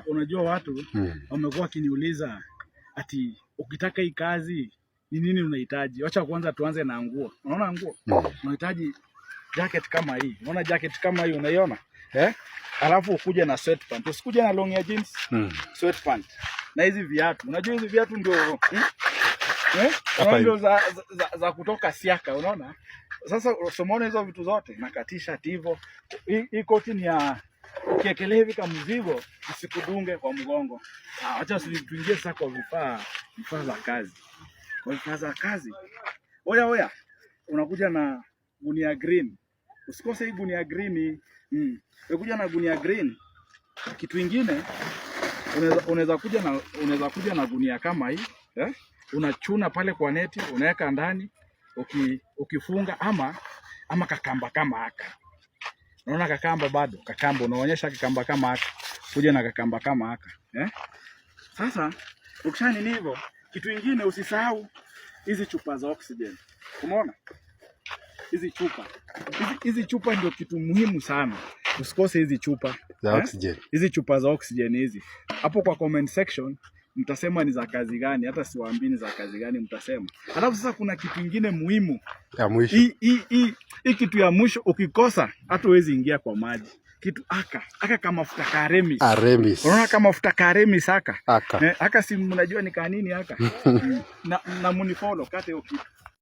Unajua watu wamekuwa wakiniuliza ati ukitaka hii kazi ni nini unahitaji? Wacha kwanza tuanze na nguo. Unaona nguo? Unahitaji jacket kama hii. Unaona jacket kama hii, unaiona? Eh? Alafu ukuje na sweatpant. Usikuje na long ya jeans. Sweatpant. Na hizi viatu. Unajua hizi viatu ndio, Eh? Hapa Ndio hivi. za kutoka Siaka, unaona? Sasa umeona hizo vitu zote na ka T-shirt hivyo. Hii koti ni ya ukiekelea hivi kama mzigo isikudunge kwa mgongo. Ah, acha tuingie sasa kwa vifaa za kazi. Kwa vifaa za kazi. Oya oya, unakuja na gunia green. Usikose hii gunia green. Unakuja na gunia green. Kitu ingine unaweza kuja na gunia kama hii, eh? Unachuna pale kwa neti, unaweka ndani, ukifunga ama kakamba kama haka. Unaona kakamba bado, kakamba unaonyesha kakamba kama haka. Kuja na kakamba kama haka, eh? Sasa ukisha nini hivyo, kitu ingine usisahau hizi chupa za oxygen. Umeona? Hizi chupa. Hizi chupa ndio kitu muhimu sana. Usikose hizi chupa Za eh? Oxygen. Hizi chupa za oxygen hizi. Hapo kwa comment section mtasema ni za kazi gani, hata siwaambii ni za kazi gani mtasema. Alafu sasa kuna kitu ingine muhimu. Ya mwisho. Hii kitu ya mwisho ukikosa hata huwezi ingia kwa maji. Kitu aka kama mafuta karemis. Aremis. Unaona kama mafuta karemis aka. Aka. Eh, aka si mnajua ni kanini aka. Na munifollow kate hiyo kitu.